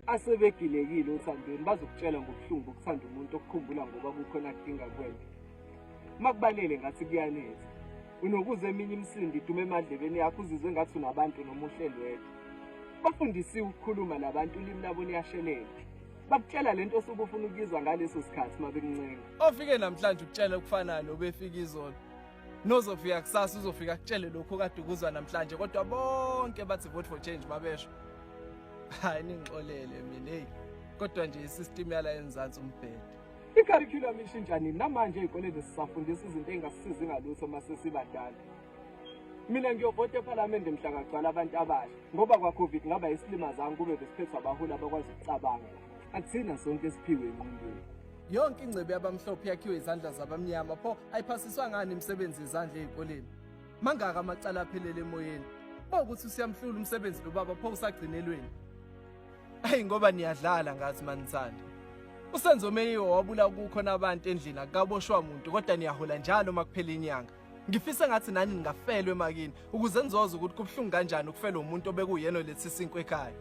Asebegilekile othandweni bazokutshela ngobuhlungu bokuthanda umuntu okukhumbula ngoba kukhona akudinga kuwena. Makubalele ngathi kuyanetha. Unokuza eminye imisindo idume emadlebeni yakho uzizwe ngathi unabantu noma uhleli wedwa. Bafundisiwe ukukhuluma labantu ulimi labo liyashelela. Bakutshela lento osuke ufuna ukuyizwa ngaleso sikhathi uma bekuncenga. Ofike namhlanje ukutshela okufanayo nobefika izolo. Nozofika kusasa uzofika akutshele lokhu okade ukuzwa namhlanje kodwa bonke bathi vote for change mabesho. Hayi ningixolele mina hey. Kodwa nje isystem yala eMzansi umbhedo. I-curriculum ishintsha nini? Namanje ey'koleni sisafundisa izinto ey'ngasisizi ngalutho uma sesibadala. Mina ngiyovota ephalamende mhla kagcwala abantu abasha ngoba kwa-Covid ngaba isilima zami kube besiphethwe abaholi abakwazi ukucabanga. Akuthina sonke esiphiwe engqondweni. Yonke ingcebo yabamhlophe yakhiwe izandla zabamnyama pho ayiphasiswa ngani imisebenzi yezandla ey'koleni? Mangaka amacala aphelele emoyeni. Bawukuthi usiyamhlula umsebenzi lo baba pho usagcinelweni. Ayi ngoba niyadlala ngathi manithanda. USenzo Meyiwa wabula kukhona abantu endlini akukaboshwa muntu kodwa niyahola njalo uma kuphela inyanga. Ngifisa ngathi nani ningafelwa emakini ukuze nizoza ukuthi kubuhlungu kanjani ukufelwa umuntu obekuyena oletha isinkwa ekhaya.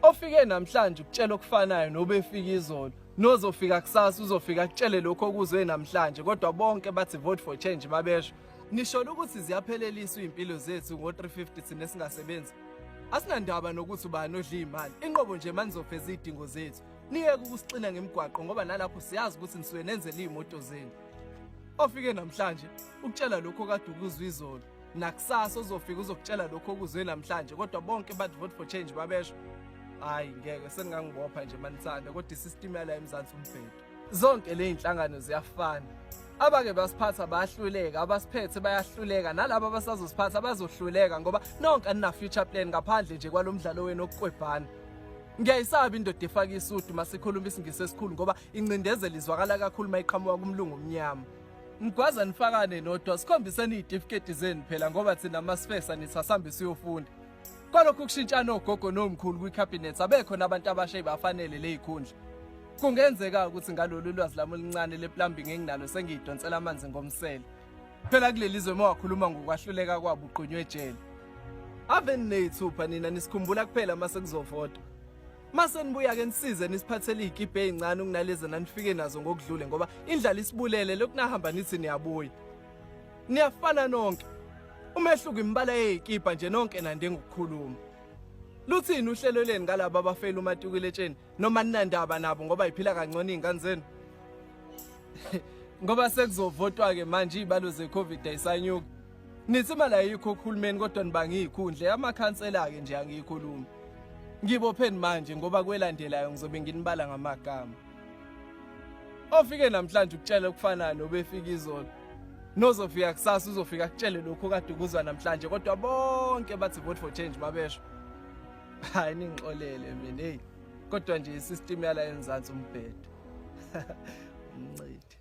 Ofike namhlanje ukutshela okufanayo nobefika izolo nozofika kusasa uzofika akutshele lokho okuzwe namhlanje kodwa bonke bathi vote for change babesho. Nisholo ukuthi ziyapheleliswa izimpilo zethu ngo-350 thina esingasebenzi. Asinandaba nokuthi ubani odla imali. Inqobo nje manizofeza izidingo zethu. Niyeke ukusixina ngemigwaqo ngoba nalapho siyazi ukuthi nisuke nenzele izimoto zenu. Ofike namhlanje ukutshela lokho kade ukuzwa izolo. Nakusasa uzofika uzokutshela lokho okuzwe namhlanje kodwa bonke bathi vote for change babesho. Hayi ngeke seningangibopha nje manithanda kodwa isystem yala eMzansi umbhedo. Zonke le zinhlangano ziyafana. Abake basiphatha bayahluleka, abasiphethe bayahluleka, nalabo abasazosiphatha bazohluleka ngoba nonke anina future plan ngaphandle nje kwalomdlalo wenu okukwebhana. Ngiyayisaba indoda efaka isudu masikhuluma isingisi esikhulu ngoba incindezelo izwakala kakhulu mayiqhamuka kumlungu omnyama. Mgwaza nifakane nodwa sikhombiseni izitifiketi zenu phela ngoba thina masifesa nithi asambe siyofunda. Kwalokhu kushintshana ogogo nomkhulu kwicabinet abekho nabantu abasha ebafanele lezikhundla. Kungenzeka ukuthi ngalolu lwazi lami oluncane leplumbing enginalo sengiyidonsela amanzi ngomsele. Phela kuleli zwe uma wakhuluma ngokwahluleka kwabo uqunywe ejele. Ave nineyithupha nina nisikhumbula kuphela uma sekuzovotwa. Mase nibuya ke nisize nisiphathele izikibhe ezincane kunalezi nanifike nazo ngokudlule ngoba indlala isibulele lokhu nahamba nithi niyabuya. Niyafana nonke. Umehluko imibala yezikibha nje nonke nande ngokukhuluma. Luthini uhlelo leni ngalabo abafela umatukuletsheni noma ninandaba nabo ngoba iphila kangcono izingane zenu? Ngoba sekuzovotwa ke manje izibalo zeCovid ayisanyuka. Nithi imali ayikho kuhulumeni kodwa nibanga izikhundla amakhansela ke nje angiyikhulumi. Ngibopheni manje ngoba kwelandelayo ngizobe nginibala ngamagama. Ofike namhlanje ukutshela okufanayo nobefika izolo. Nozofika kusasa uzofika akutshele lokho kade ukuzwa namhlanje kodwa bonke bathi vote for change babesho. Hayi ningixolele mina hey. Kodwa nje isystem yala eMzansi umbhedo. Umncedi.